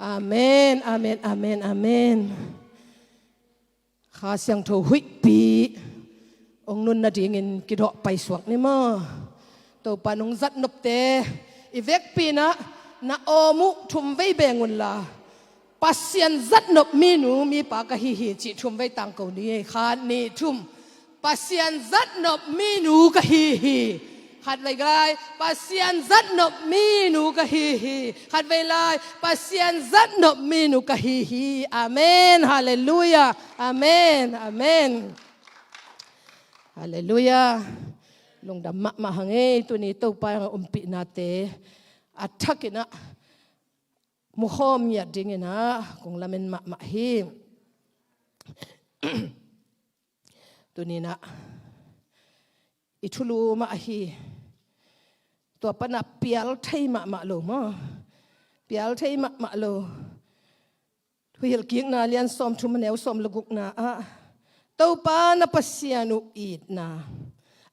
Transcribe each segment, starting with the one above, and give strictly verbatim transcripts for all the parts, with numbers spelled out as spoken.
Amen, amen, amen, amen. Kha Siangtho huihpi hong nunna dingin kidawh paisuak ni maw? Topa nong zatnopte i vekpi-in ah na awm uh thumvei beng unla, Pasian zatnop minu mipa ka hi hi cih thumvei tangko ni. Khat, nih, thum. Pasian zatnop minu ka hi hi. Khatvei lai, Pasian zatnop minu ka hi hi. Khatvei lai, Pasian zatnop minu ka hi hi. Amen. Halleluiah. Amen. Amen. Halleluiah. Lungdam mahmah hang ei, tuni Topa hang a umpihnate a thakin ah mukhawm ngiat dingin ah kong lamen mahmah hi. Tuni-in ah i thulu mah ahi, tua pan ah pial thei mahmah lo maw? Pial thei mahmah lo. Thuhilhkikna lian sawmthum, a neu sawm le gukna ah, Topa na Pasian uh itna,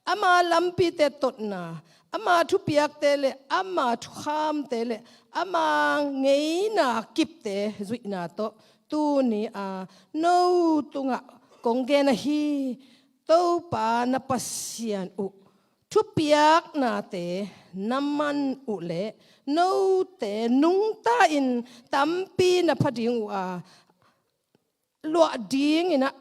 ama lampite totna, ama thupiakte le ama thukhamte le ama ngeina kipte zuihna tawh tuni-a no tungah kong gen ahi. Topa na Pasian uh thupiaknate na man uh leh note nungta-in tampi na pha ding uh a, luah dingin ah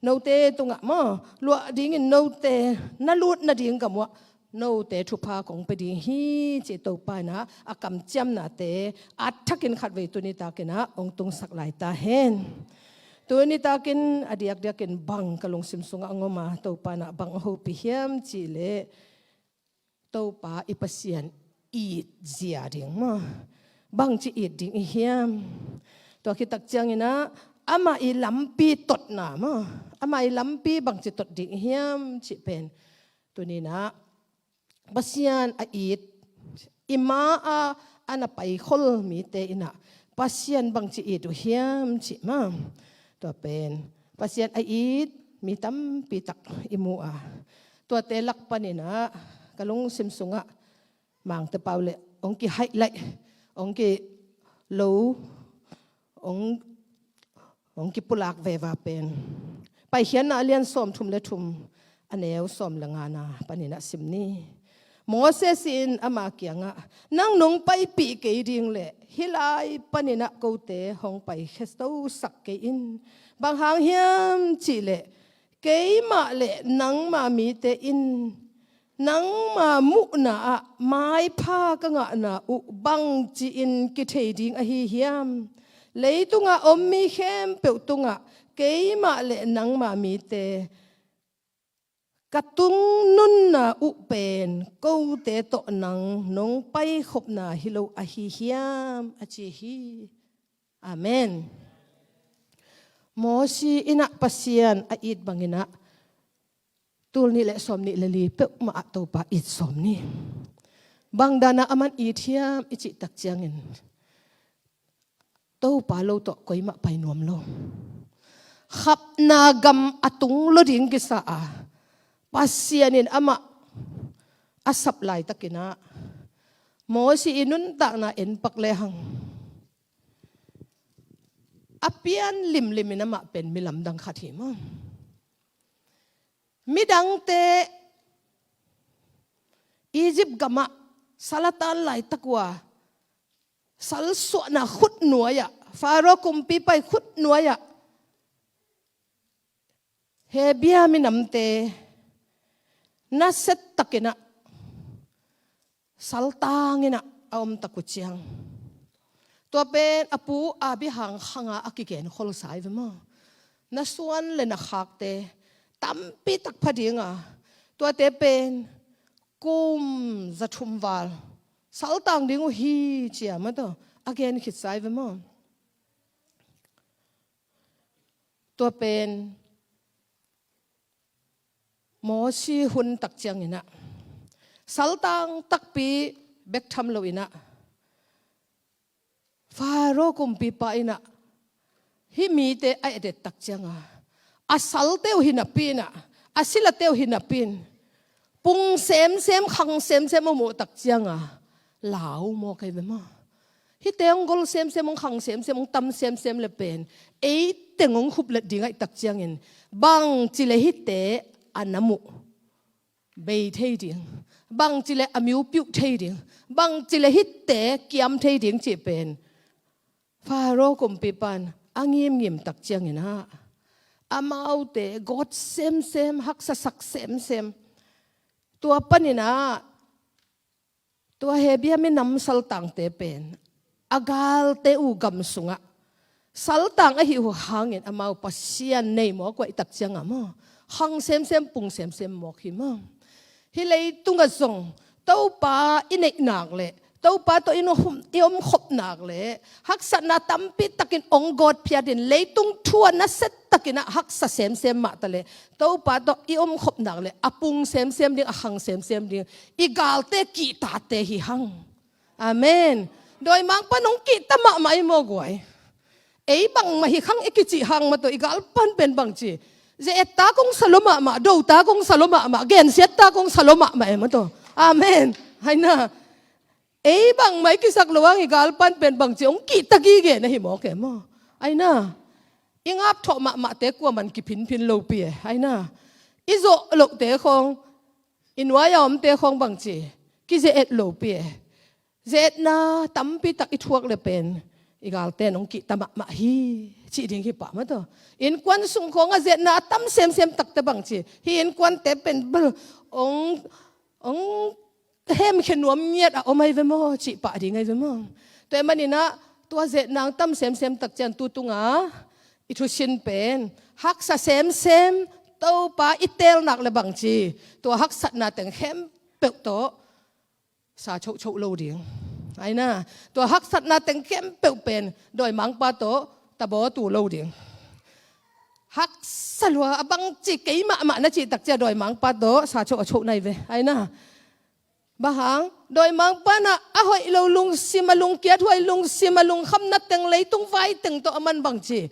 note tungah maw, luah dingin note na lut nading gam uh ah note thupha kong pia ding hi, ci Topa in ah a kamciamnate a thakin khatvei tuni takin ah hong tungsak lai ta hen. Tuni takin a diakdiakin bang ka lungsim sungah hong om a, Topa in ah bang a hopih hiam cih leh Topa i Pasian it zia ding maw? Bangci it ding i hiam? Tua khit tak ciangin ah amah i lampi totna maw? Amah i lampi bangci tot ding i hiam cih pen tuni-in ah Pasian a it, i ma-ah a na paikhol mite in ah Pasian bangci it uh hiam cih maw? Tua pen Pasian a it mi tampi tak i mu a, tuate lak panin ah ka lungsim sungah Mangte pau le hong ki-highlight, hong kilo, hong, hong kipulak veve pen Paikhiatna a lian sawmthum le thum, a neu sawm le ngana panin ah sim ni. Moses in ama kiangah, nang nong paipih kei ding leh hih lai panin ah kote hong paikhia tosak kei in. Bang hang hiam cih leh keimah le nangma mite in nangma muhna ah maipha ka ngahna uh bangci-in kithei ding ahi hiam? Leitungah om mi khempeuh tungah keimah le nangma mite ka tungnunna uh pen kote tawh nang nong paikhopna hi lo ahi hiam, a ci hi. Amen. Mosi in ah Pasian a it bangin ah tul nih le sawm nih le li peuhmah ah Topa it sawm ni. Bang dan ah aman it hiam i cih tak ciangin Topa lo tawh koimah pai nuam lo. Khapna gam a tung lo ding kisa a, Pasian in amah a sap laitakin ah Mosi i nuntakna en pak lehang a pian limlim in amah pen mi lamdang khat hi maw? Midangte Egypt gamah sal a tan laitak uh a, sal suahna khut nuai-ah, Faro kumpipa i khut nuai-ah Hebia minamte nasia takin ah saltang in ah a om tak uh ciang, tua pen a pu Abraham khang a a kigen kholsa hi ve maw? Na suan le na khakte tampi tak pha ding a, tuate pen kum za thum val saltang ding uh hi, ci a maw, tua a gen khitsa hi ve maw? Tua pen Mosi hun tak ciangin ah saltang takpi bek tham lo in ah Faro kumpipa in ah hih mite a et et tak ciang a, a salte uh hi napi in ah, a silate uh hi napi in, pung semsem, khang semsem a muh tak ciang a lau mawk hi ve maw? Hihte hong gol semsem, hong khang semsem, hong tam semsem le pen, eiteng hong khuplet ding ahih tak ciangin, bangci le hihte a nam uh bei thei ding, bangci le a miu piuh thei ding, bangci le hihte kiam thei ding cih pen Faro kumpipa in a ngimngim tak ciangin ah, amaute gawt semsem, haksasak semsem. Tua panin ah, tua Hebia minam saltangte pen a galte uh gam sungah saltang ahih uh hangin amau Pasian nei mawk uh ahih tak ciangah maw, khang semsem, pung semsem mawk hi maw. Hih leitungah zong Topa i neihnak le Topa tawh i om, i omkhopnak le haksatna tampi takin hong gawtphiatin, leitung thu a nasiatakin ah haksa semsem mahta le Topa tawh i omkhopnak le a pung semsem ding, a khang semsem ding i galte kihtate hi hang. Amen. Dawimangpa in hong kihta mahmah hi maw guai. Ei bangmah hi khang i kicih hang mah tawh i galpan pen bangci, ze-et ta kong sa lo mahmah, do ta kong sa lo mahmah, gensiat ta kong sa lo mahmah e mah tawh. Amen. Aina. Ei bangmah i kisak lo hang i galpan pen bangci hong kihta gige na hi mawk e maw. Aina. I ngapthawh mahmahte kuaman kiphinphin lopi e. Aina. I zawh lohte khawng, i nuai-a omte khawng bangci kize-et lopi e. Ze-etna tampi tak i thuak le pen i galte in hong kihta mahmah hi, cih ding hi pah mah tawh. Innkuan sung khawngah ze-etna a tam semsem takte bangci, hih innkuante pen bel hong, hong hemkhia nuam ngiat a om ahi ve maw, cih pah ding ahi ve maw. Tua ahih manin ah tua ze-etna hong tam semsem tak ciang tu tungah i thusin pen haksa semsem Topa i teelnak le bangci, tua haksatna teng khempeuh tawh sa chohchoh lo ding. Aina, tua haksatna teng khempeuh pen dawimangpa tawh tabawtu lo ding. Haksa lua, a bangci kei mahmah na cih tak ciang dawimangpa tawh sa choh a choh na hi ve. Aina. Bang hang, dawimangpa in ah a hoih lo lungsim, a lungkiathuai lungsim, a lungkhamna teng, leitung vai teng tawh aman bangci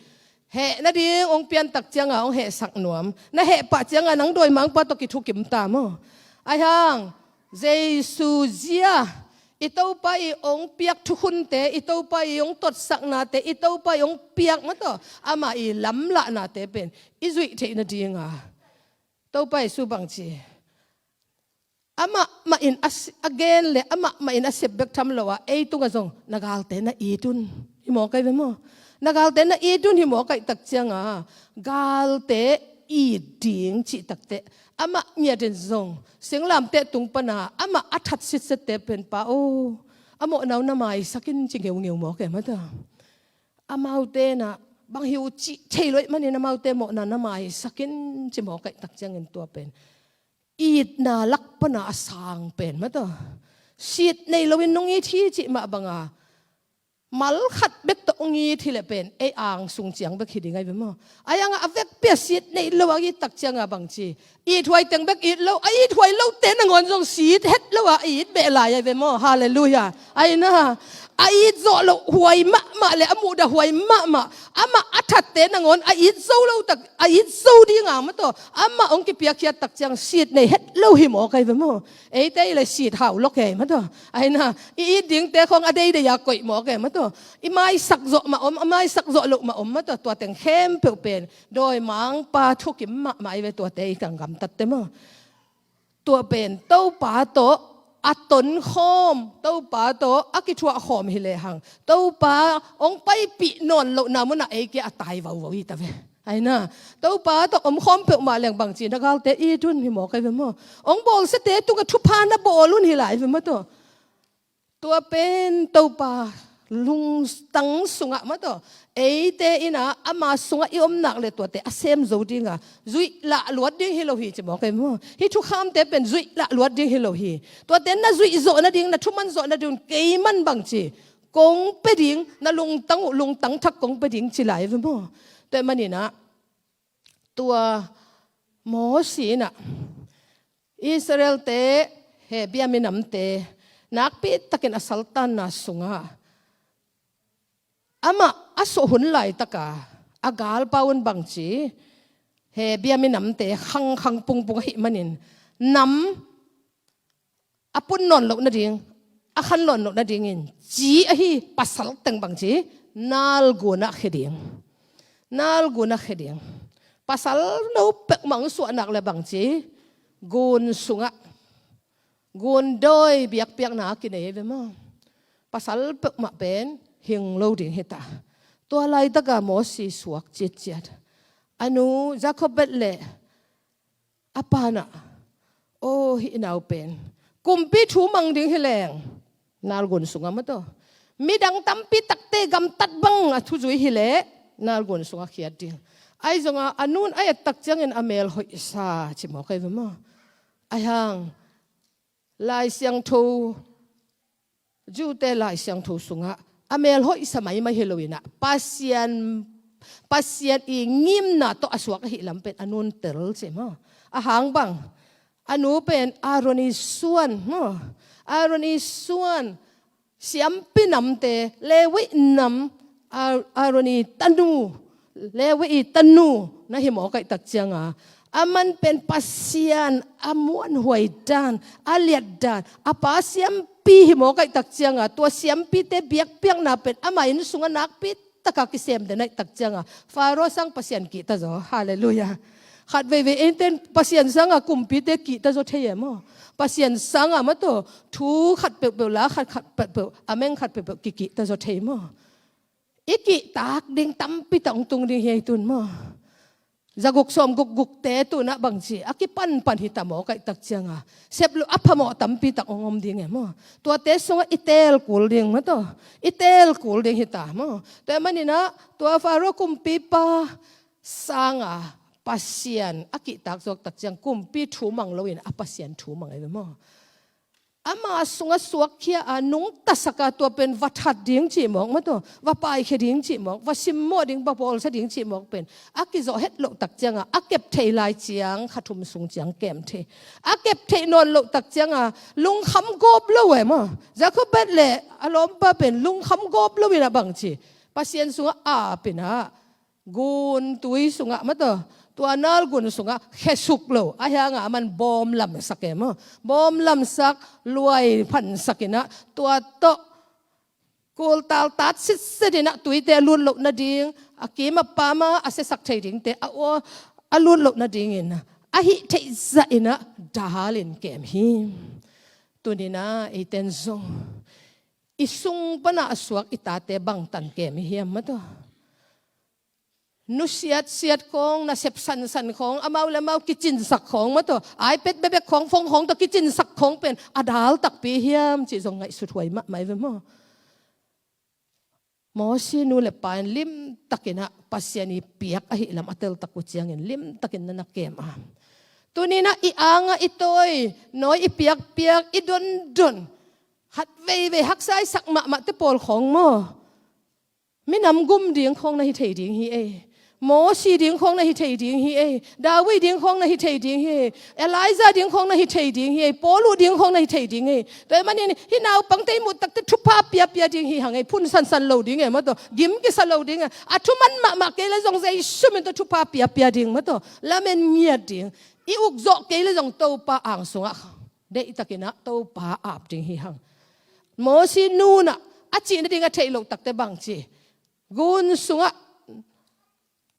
heh nading hong pian tak ciangah hong hehsak nuam. Na heh pah ciangah nang dawimangpa tawh kithukim ta maw. Ahi hang, Jesu zia, i Topa i hong piak thukhunte, i Topa i hong totsaknate, i Topa i hong piak mah tawh amah i lamlahnate pen i zuih theih nadinga Topa Jesu bangci amah mah in a si-, a gen le amah mah in a sep bek tham lo a, ei tungah zong na galte na it un hi mawk ahi ve maw. Na galte na it un hi mawk ahih tak ciangah galte it ding cih takteh amah ngiat in zong singlamteh tung pana amah a that sitsette pen, Pa aw, a mawhna uh na maisak in, ci ngeungeu mawk e mah tawh. Amaute in ah bang hi uh cih thei lo ahih manin amaute mawhna na maisak in ci mawk ahih tak ciangin tua pen itna lak pana a sang pen mah tawh. Sit nei loin nong it hi cih mah banga mal khat bek tawh hong it hi leh pen ei angsung ciang bek hi ding ahi ve maw. Ahi hangah a vekpi a sit nei lo a it tak ciangah bangci, ithuai teng bek it lo, a ithuai lote nangawn zong sit het lo a, a it beh lai ahi ve maw. Halleluiah. Aina, a it zawh loh huai mahmah le a muhdah huai mahmah, amah a thatte nangawn a it zo lo tak, a it zo dinga mah tawh amah hong kipiakkhiat tak ciang sit nei het lo hi mawk ahi ve maw. Eite i le sit hau lok e mah tawh. Aina, i it dingte khawng a deidei a koih mawk e mah tawh. I maisak zawh mah om, a maisak zawh loh mah om mah tawh. Tua teng khempeuh pen dawimangpa thukim mahmah ahi ve, tuate i kang gamtatte maw. Tua pen Topa tawh a tonkhawm, Topa tawh a kithuahkhawm hi lehang, Topa hong paipih nawn lohna munah ei kia a tai vauvau hi ta ve. Aina, Topa tawh omkhawm peuhmah leng bangci na galte it un hi mawk ahi ve maw. Hong bawlsiate tungah thupha na bawl un hi lai ve mah tawh. Tua pen Topa lungtang sungah mah tawh, eite in ah ama sungah i omnak le tuate a sem zo dinga zuih lah luat ding hi lo hi ci mawk e maw. Hih thukhamte pen zuih lah luat ding hi lo hi. Tuate na zuih zawh nading, na thuman zawh nading un kei man bangci kong pia ding, na lungtang uh lungtang thak kong pia ding ci lai ve maw. Tua ahih manin ah tua Mosi in ah Israelte, Hebia minamte nakpi takin a saltanna sungah amah a suah hun laitaka a galpa un bangci, Hebia minamte khangkhang pungpung ahih manin nam a pun nawn loh nading, a khanlawn loh nadingin ci ahi pasal teng bangci nalgun ah khia ding. Nalgun ah khia ding. Pasal no peuhmah hong suah nak le bangci gun sungah gun dawi biakpiakna a kinei ve maw? Pasal peuhmah pen hing lo ding hi ta. Tua laitaka Mosi suak ciatciat. A nu Jakob bet leh a panah, aw, hih nau pen kumpi thu mang ding hi leng nalgun sungah maw taw, midang tampi takte gamtat bang a thuzui hi leh nalgun sungah khiat ding. Ahi zongah a nun a et tak ciangin a mel hoihsa ci mawk ahi ve maw? Ahi hang Lai Siangtho, Jew-te Lai Siangtho sungah a mel hoihsa maimai hi loinah Pasian, Pasian i ngimna tawh a suak ahi lam pen a nun tel ci maw? A hang bang, a nu pen Aaron i suan maw? Aaron i suan, siampi namte, Levi nam, Aa-, Aaron i tanu, Levi i tanu na hi mawk aih tak cianga, aman pen Pasian a muanhuai dan, a liat dan, a pa siampi hi mawk aih tak cianga, tua siampite biakpiakna pen ama inn sungah nakpi taka kisem den aih tak cianga, Faro sang Pasian kihta zaw. Halleluiah. Khat veivei eiten Pasian sanga kumpite kihta zaw thei e maw? Pasian sanga maw taw, thu khat peuhpeuh, la khat khat peuhpeuh, a meng khat peuhpeuh kikihta zaw thei maw? I kihtak ding tampi tak hong tung ding hi ei tun maw? Zaguk sawmguk gukte tunah bangci a kipanpan hi ta mawk aih tak cianga, sep lo a phamawh tampi tak hong om ding e maw? Tuate sungah i teel kul ding maw taw, i teel kul ding hi ta maw? Tua ahih maninah tua Faro kumpipa sanga Pasian a kihtak zawk tak ciang kumpi thu mang loin a Pasian thu mang ahi ve maw? Ama sungah suakkhia a nungtasaka tua pen va that ding cih mawk maw taw, va paikhia ding cih mawk, va simmawh ding, va bawlsia ding cih mawk pen a kizawh het loh tak cianga a kep theih lai ciang kha thum sung ciang kem thei. A kep theih nawn loh tak cianga lungkham gawp lo e maw? Jakob bet leh a lawmpa pen lungkham gawp loinah bangci Pasian sungah apinah guntui sungah maw taw, tua nalgun sungah khesuk lo, ahi hanga aman bawm lamsak e maw? Bawm lamsak, luai phansakinah tua tawh kultal tat sitsetinah tuite a lut loh nading, a kim a pam a a siasak thei dingte a, a lut loh nadingin a hih theih zahinah dalin kem hi. Tuninah eiten zong i sung pana a suak i tate bangtan kem i hiam maw taw? Nusiatsiat khawng, nasep sansan khawng, amau le amau kicinsak khawng maw taw, iPad bekbek khawng, phone khawng tawh kicinsak khawng pen a dal takpi hiam cih zong ngaihsut huai mahmah i ve maw? Mosi nu le pa in limtakinah Pasian i piak ahi lam a teltak uh ciangin limtakin na na kem a. Tuninah i angah i tawi, nawi i piakpiak, i dondon, khat veivei haksa i sak mahmahte pawl khawng maw? Minam gum ding khawng na hi thei ding hi ei. Mosi ding khawng na hi thei ding hi ei. David ding khawng na hi thei ding hi ei. Elijah ding khawng na hi thei ding hi ei. Paul uh ding khawng na hi thei ding hi ei. Tua ahih manin hih naupangte i muh takte thupha piapia ding hi hang ei. Phun sansan lo ding ei maw taw, gim kisa lo ding ei. A thuman mahmah kei le zong Jesu min tawh thupha piapia ding maw taw, lamen ngiat ding. I ukzawh kei le zong Topa ang sungah deihtakinah Topa ap ding hi hang. Mosi nunah a cih nading a theih loh takte bangci gun sungah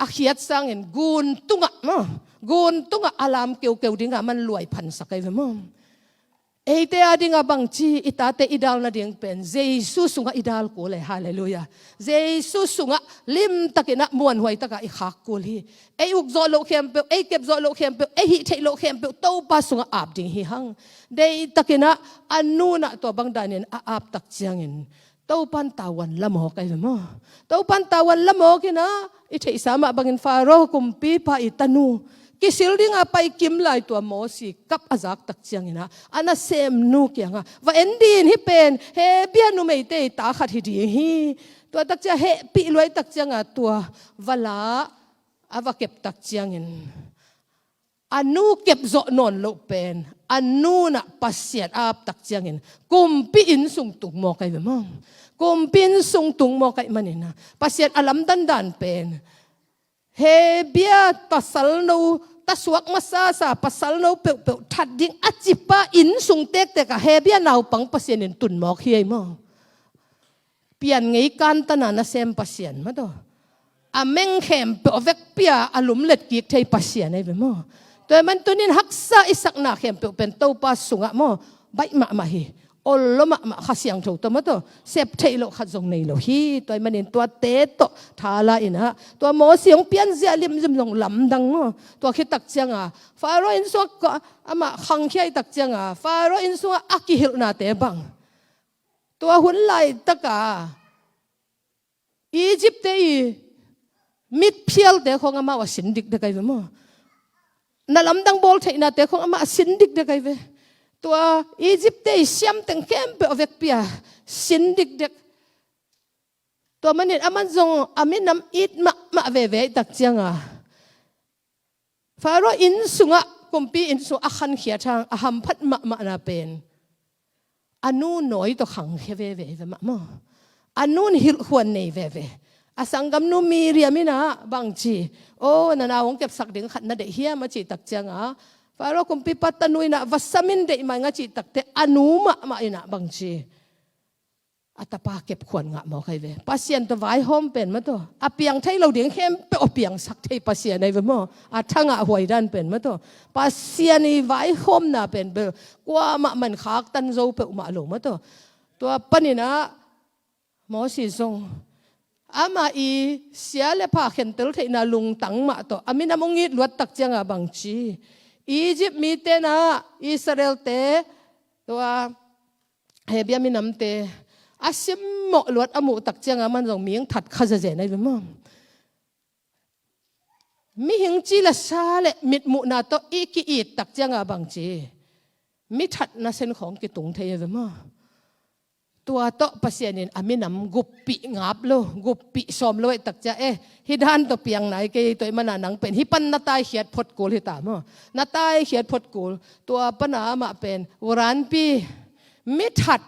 a khiat sangin gun tungah maw, gun tungah a lam keukeu dingah man luai phansak ahi ve maw? Eite a dingah bangci i tate i dal nading pen Jesu sungah i dal kul e. Halleluiah. Jesu sungah limtakinah muanhuai takah i khak kul hi. Ei ukzawh loh khempeuh, ei kepzawh loh khempeuh, ei hih theih loh khempeuh Topa sungah ap ding hi hang. Deihtakinah a nunah tua bang danin a ap tak ciangin Topan tavuan la mawk ahi ve maw? Topan tavuan la mawkinah i theihsa mah bangin Faro kumpipa i tanu, kisil dinga pai kim lai tua Mosi kap a zak tak cianginah a nasemnu kiangah, va en din, hih pen Hebia numeite i ta khat hi ding hi. Tua tak ciang hehpih luai tak cianga tua va la a va kep tak ciangin a nu kepzawh nawn loh pen a nunah Pasian a ap tak ciangin kumpi inn sung tung mawk ahi ve maw? Kumpi inn sung tung mawk ahi maninah Pasian a lamdan dan pen Hebia pasalno tasuak masasa, pasal no peuhpeuh that ding a cipa inn sung tektek ah Hebia naupang Pasian in tun mawk hi ei maw. Pian ngei kantana nasem Pasian maw taw. A meng khempeuh a vekpi-a a lumlet kik thei Pasian ei ve maw. Tua ahih man tunin haksa i sakna khempeuh pen Topa sungah maw, baih mahmah hi. Ol lo mahmah, Kha Siangtho tawh maw taw, sep theih loh khat zong nei lo hi. Tua ahih manin tuate tawh thala in ah, tua Mosi hong pianzia limlim zong lamdang maw. Tua khit tak cianga Faro inn sungah amah khangkhia i tak cianga Faro inn sungah a kihilhnate bang, tua hun laitaka Egypt-te i mitphialte khong amau a sin dikdek ai ve maw. Na lamdang bawl theihnate khong amah a sin dikdek ai ve. Tua Egypt-te i siamteng khempeuh a vekpi-a sin dikdek. Tua manin aman zong a minam it mahmah veve i tak cianga Faro inn sungah, kumpi inn sungah a khankhiat hang a hamphat mahmahna pen a nu nawi tawh khangkhia veve hi ve mah maw. A nun hilhkhuan nei veve. A sanggamnu Miriam in ah bangci, "Aw, na nau hong kepsak ding khat na deih hiam?" a cih tak cianga Faro kumpipa tanu in ah, "Va sam in, deih mah ing," a cih takteh a nu mahmah in ah bangci, a tapa kepkhuan ngah mawk ai ve. Pasian tawh vaihawm pen maw taw, a piang thei lo ding khempeuh a piangsak thei Pasian ai ve maw. A thangah huai dan pen maw taw, Pasian i vaihawmna pen bel kuamah man khaktan zo peuhmah lo maw taw. Tua panin ah Mosi zong amah i sia le pha khentel theihna lungtang mah tawh a minam hong it luat tak cianga bangci, Egypt mite in ah Israel-te, tua Hebia minamte a simmawh luat a muh tak cianga aman zong mihing that kha zezen ai ve maw. Mihing ci le sa le mitmuhna tawh i ki-it tak cianga bangci, mi that nasen khawng kitung thei ai ve maw. Tua tawh Pasian in a minam guppih ngap lo, guppih sawm lo ai tak cia, "Eh, hih dan tawh piang nai kei, tua ahih mana nang pen hih pan na taikhiat phot kul hi ta maw. Na taikhiat phot kul." Tua pana amah pen uranpi, mi that,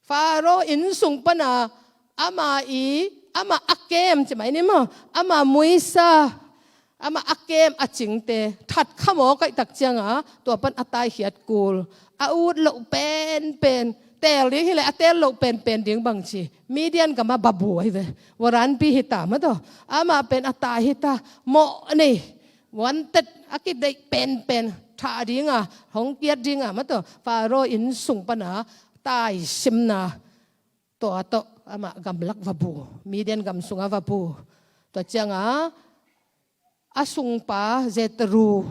Faro inn sung pana ama i, ama a kem ci mai ni maw, ama muisa, ama a kem a cingte that kha mawk ai tak cianga tua pan a taikhiat kul. A ut loh penpen, teel ding hileh a teel loh penpen ding bangci, Midian gama babu ai ve. Uranpi hi ta maw taw. Amah pen a tai hi ta, mawh nei, wanted, a kideih penpen, thah dinga, hong kiat dinga maw taw, Faro inn sung pana taisimna, tua tawh amah gamlak va bu, Midian gam sungah va bu. Tua cianga a sungpa Jethro,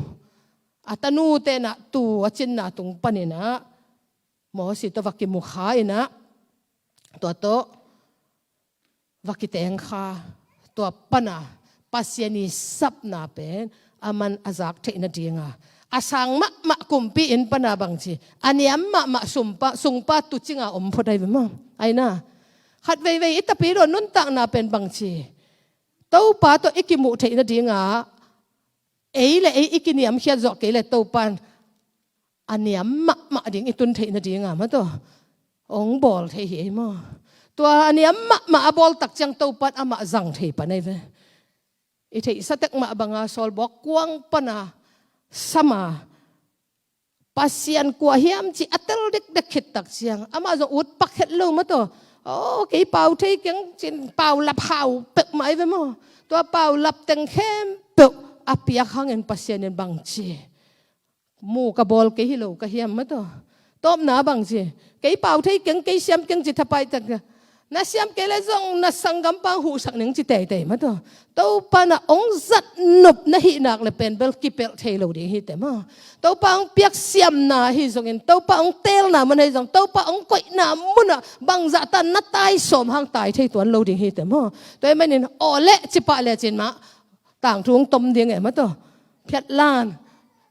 a tanute in ah tuu a cinna tung panin ah Mosi tawh va kimu kha in ah, tua tawh va kiteng kha. Tua pana Pasian i sapna pen aman a zak theih nadinga, a sang mahmah kumpi inn pana bangci, a niam mahmah sumpa, sungpa tucinga om phot ai ve maw. Ai na, khat veivei i tapidaw nuntakna pen bangci, Topa tawh i kimuh theih nadinga, ei le ei i kiniamkhiat zawh kei le Topan a niam mahmah ding i tun theih nadinga maw taw, hong bawl thei hi ei maw. Tua a niam mahmah a bawl tak ciang Topan amah zang thei pan ai ve. I theihsa tek mah banga sawlbuak kuang pana sama, Pasian kua hiam cih a tel dekdek khit tak ciang amah zong ut pak het lo maw taw. "Aw, kei pau thei keng," cin pau lap hau pek mah ai ve maw. Tua pau lap teng khempeuh a piak hangin Pasian in bangci, "Mu ka bawl kei hi lo ka hiam maw taw. Tawpna bangci, kei pau thei keng, kei siam keng," ci thapai tak. Na siam kei le zong na sanggampa hong huhsak ning ci teitei maw taw. Topa na hong zat nop na hih nak le pen bel kipelh thei lo ding hi te maw. Topa hong piak siamna hi zongin, Topa hong teelna man hi zong, Topa hong koihna munah bangzah tan na tai sawm hang tai thei tuan lo ding hi te maw. Tua ahih manin aw leh cipah le cin mah tangthu hong tom ding e maw taw. Phiatlan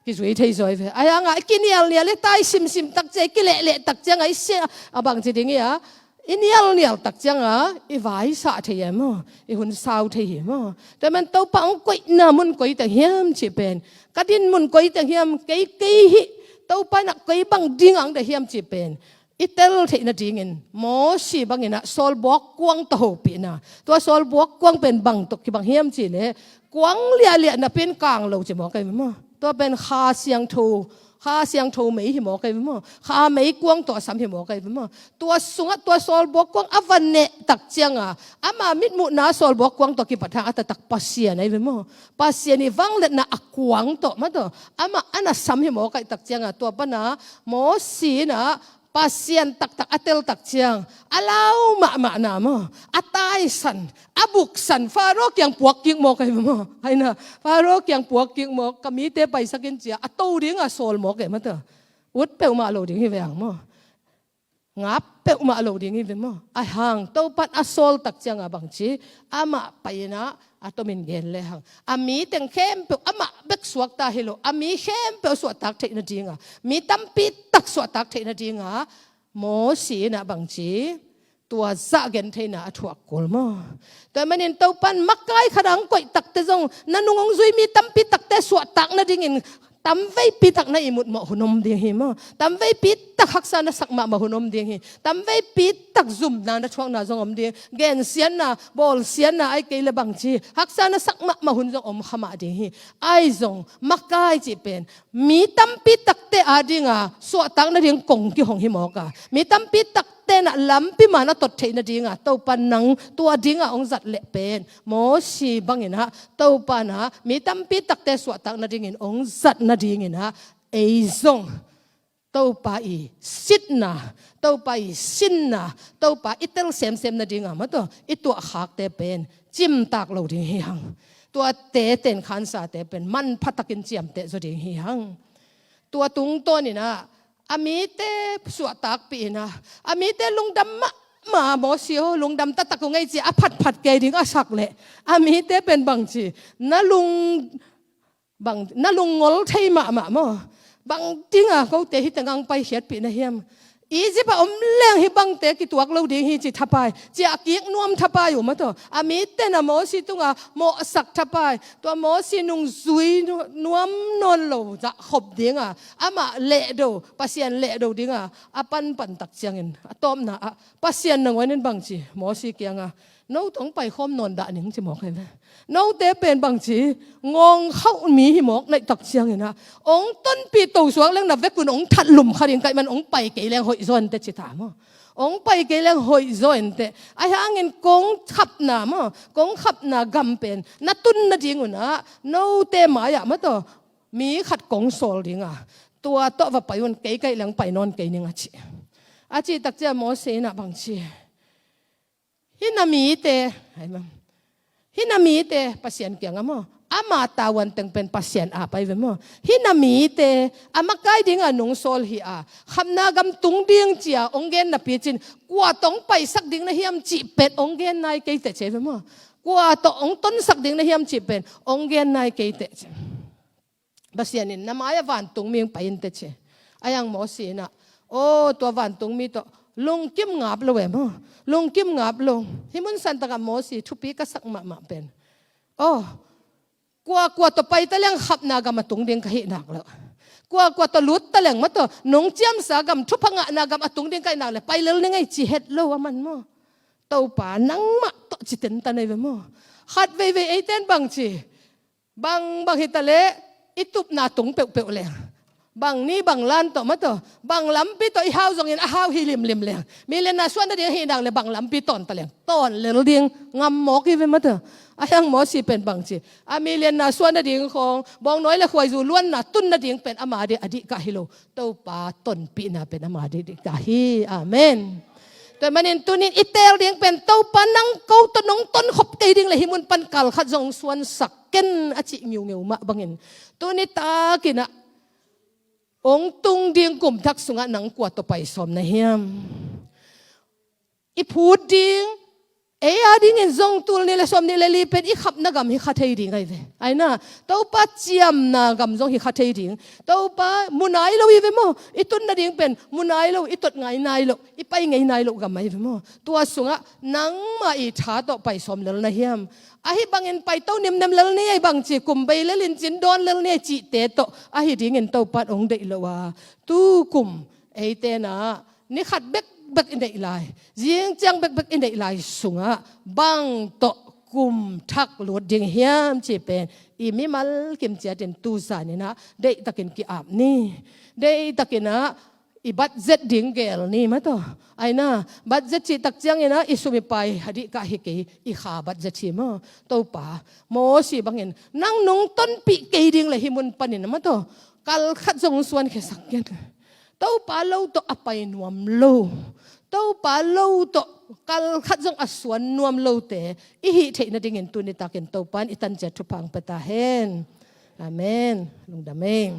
kizui thei zaw ai ve. Ai hanga i kinialnial, i tai simsim tak cia, i kilehleh tak cianga i sia a bangci ding hi a, i nialnial tak cianga i vaisah thei e maw, i hun sau thei hi maw. Tua ahih man Topa hong koihna mun koi teng hiam cih pen, ka din mun koi teng hiam, kei, kei hih Topa in ah koi bang ding ang de hiam cih pen i tel theih nadingin Mosi bangin ah sawlbuak kuang tawh hopihna. Tua sawlbuak kuang pen bang tawh kibang hiam cih leh, kuang liahliah napi in kang lo ci mawk ai ve maw. Tua pen Kha Siangtho, Kha Siangtho mei hi mawk ahi ve maw? Kha meikuang tawh a sam hi mawk ahi ve maw? Tua sungah tua sawlbuak kuang a va neh tak cianga ama mitmuhna sawlbuak kuang tawh kipat hang a taktak Pasian ahi ve maw? Pasian i vangliatna a kuang tawh maw tawh amah a na sam hi mawk ahi tak cianga tua pana Mosi in ah Pasian taktak a tel tak ciang a lau mahmahna maw, a taisan, a buksan, Faro kiang puak kik mawk ahi ve maw? Aina Faro kiang puak kik mawk, ka mite paisak in ci-a a to dinga sawl mawk e maw tawh. Ut peuhmah lo ding hi ve ang maw? Ngap peuhmah lo ding hi ve maw? Ahi hang Topan a sawl tak cianga bangci amah pai in ah a tomin gen le hang a mi teng khempeuh amah bek suakta hi lo, a mi khempeuh suahtak theih nadinga, mi tampi tak suahtak theih nadinga Mosi in ah bangci tua zah gentheihna a thuak kul maw? Tua manin Topan makai khat a hong koih takte zong na nung hong zui mi tampi takte suahtak nadingin tamveipi tak na ihmut mawh hun om ding hi maw? Tamveipi tak haksa na sak mahmah hun om ding hi. Tamveipi tak zumna na thuakna zong om ding. Gensiatna, bawlsiatna, ai kei le bangci haksa na sak mahmah hun zong om kha mah ding hi. Ai zong makai cih pen mi tampi takte adinga suahtak nading kong kihong hi mawk a, mi tampi takte na lampi man a tot theih nadinga Topa nang tua dinga hong zat leh pen Mosi bangin ah Topa na mi tampi takte suahtak nadingin hong zat nadingin ah ei zong Topa i sitna, Topa i sinna, Topa i tel semsem nadinga maw tawh i tuahkhakte pen cimtak lo ding hi hang. Tuate tenkhansate pen manpha takin ciamteh zaw ding hi hang. Tua tungtawnin ah a mite suahtakpih in ah a mite lungdam mahmah, Mosi aw lungdam taktak uh ngei ci-a a phatphat kei ding a sak leh a mite pen bangci na lung bang na lungngol thei mahmah maw? Bang dinga kote hih tengah hong paikhiatpih na hiam? Egypt a om leng hih bangte kituak lo ding hi ci thapai, ciah kik nuam thapai uh maw tawh. A mite na Mosi tunga mawhsak thapai, tua Mosi nungzui nu-, nuam nawn lo zah khop dinga amah lehdo, Pasian lehdo dinga a panpan tak ciangin a tawpna ah Pasian nangawn in bangci Mosi kianga no tawh hong paikhawm nawn dah ning ci mawk ahi ve. Note pen bangci ngawng khauh mi hi mawk naih tak ciangin ah hong tonpih to suak leng na vekun hong that lum kha ding kaih man hong pai kei leng hoih zaw inteh ci ta maw? Hong pai kei leng hoih zaw inteh. Ahi hangin kong khapna maw, kong khapna gam pen na tun nadingun ah note mai-ah maw tawh mi khat kong sawl dinga tua tawh va pai un, kei kaih leng pai nawn kei ning a ci. A cih tak ciang Mosi in ah bangci hih na mite, hih na mite Pasian kiangah maw, ama tavuan teng pen Pasian ap ahi ve maw. Hih na mite a makai dinga nong sawl hi a, khapna gam tung ding ci-a hong gen napi cin, kua tawh hong paisak ding na hiam cih pen hong gen nai kei teh ci ahi ve maw. Kua tawh hong tonsak ding na hiam cih pen hong gen nai kei teh ci. Pasian in na mai-ah vantungmi hong pai inteh ci. Ahi hang Mosi in ah, aw tua vantungmi tawh lungkim ngap lo e maw? Lungkim ngap lo. Hih mun santakah Mosi thupi ka sak mahmah pen, aw kua kua tawh pai ta leng khapna gam a tung ding ka hih nak lo. Kua kua tawh lut ta leng maw tawh nong ciamsa gam, thupha ngahna gam a tung ding ka hih nak le pai lel ning ei ci het lo a man maw? Topa nangmah tawh ci tentan ahi ve maw? Khat veivei eite in bangci bang bang hi ta leh i tupna tung peuhpeuh leng, bang ni bang lan tawh maw tawh, bang lampi tawh i hau zongin a hau hi limlim leng, mi lianna suah nading ahih nak le bang lampi tawn ta leng tawn lel ding ngam mawk hi ve maw tawh. Ahi hang Mosi pen bangci a mi lianna suah nading khawng bawngnawi le khuaizu luanna tun nading pen ama ding a dihkah hi lo. Topa tonpihna pen ama ding dihkah hi. Amen. Tua manin tunin i teel ding pen Topa nang ko tawh nong tonkhop kei ding le hih mun pan kal khat zong suansak ken a cih ngiungeu mah bangin, tuni takin ah hong tung ding kum thak sungah nang kua tawh pai sawm na hiam? I phut ding, ei a dingin zong tul nih le sawm nih le li pen i khapna gam hi kha thei ding ahi ve. Aina Topa ciamna gam zong hi kha thei ding. Topa mu nai lo hi ve maw? I tun nading pen mu nai lo, i tot ngai nai lo, i pai ngei nai lo gam ahi ve maw? Tua sungah nangmah i tha tawh pai sawm lel na hiam? Ahi bangin paito nemnem lel ni ei, bangci kum bei lel in cin dawn lel ni ei cihte tawh ahi dingin Topa in hong deih lo a, tu kum eite na ni khat bekbek i neih lai, zing ciang bekbek i neih lai sungah bang tawh kum thak lut ding hiam cih pen i mimal kim ciatin tu zaninah deihtakin ki-ap ni. Deihtakinah i budget ding gel ni maw taw. Aina budget cih tak cianginah i sum i pai hadih kah hi kei, i kha budget hi maw. Topa Mosi bangin nang nong tonpih kei ding le hih mun panin maw taw, kal khat zong suan khiasak kei. Topa lo tawh a pai nuam lo, Topa lo tawh kal khat zong a suan nuam lote i hih theih nadingin tuni takin Topa in i tan ciat thupha hong pia ta hen. Amen. Lungdam ei.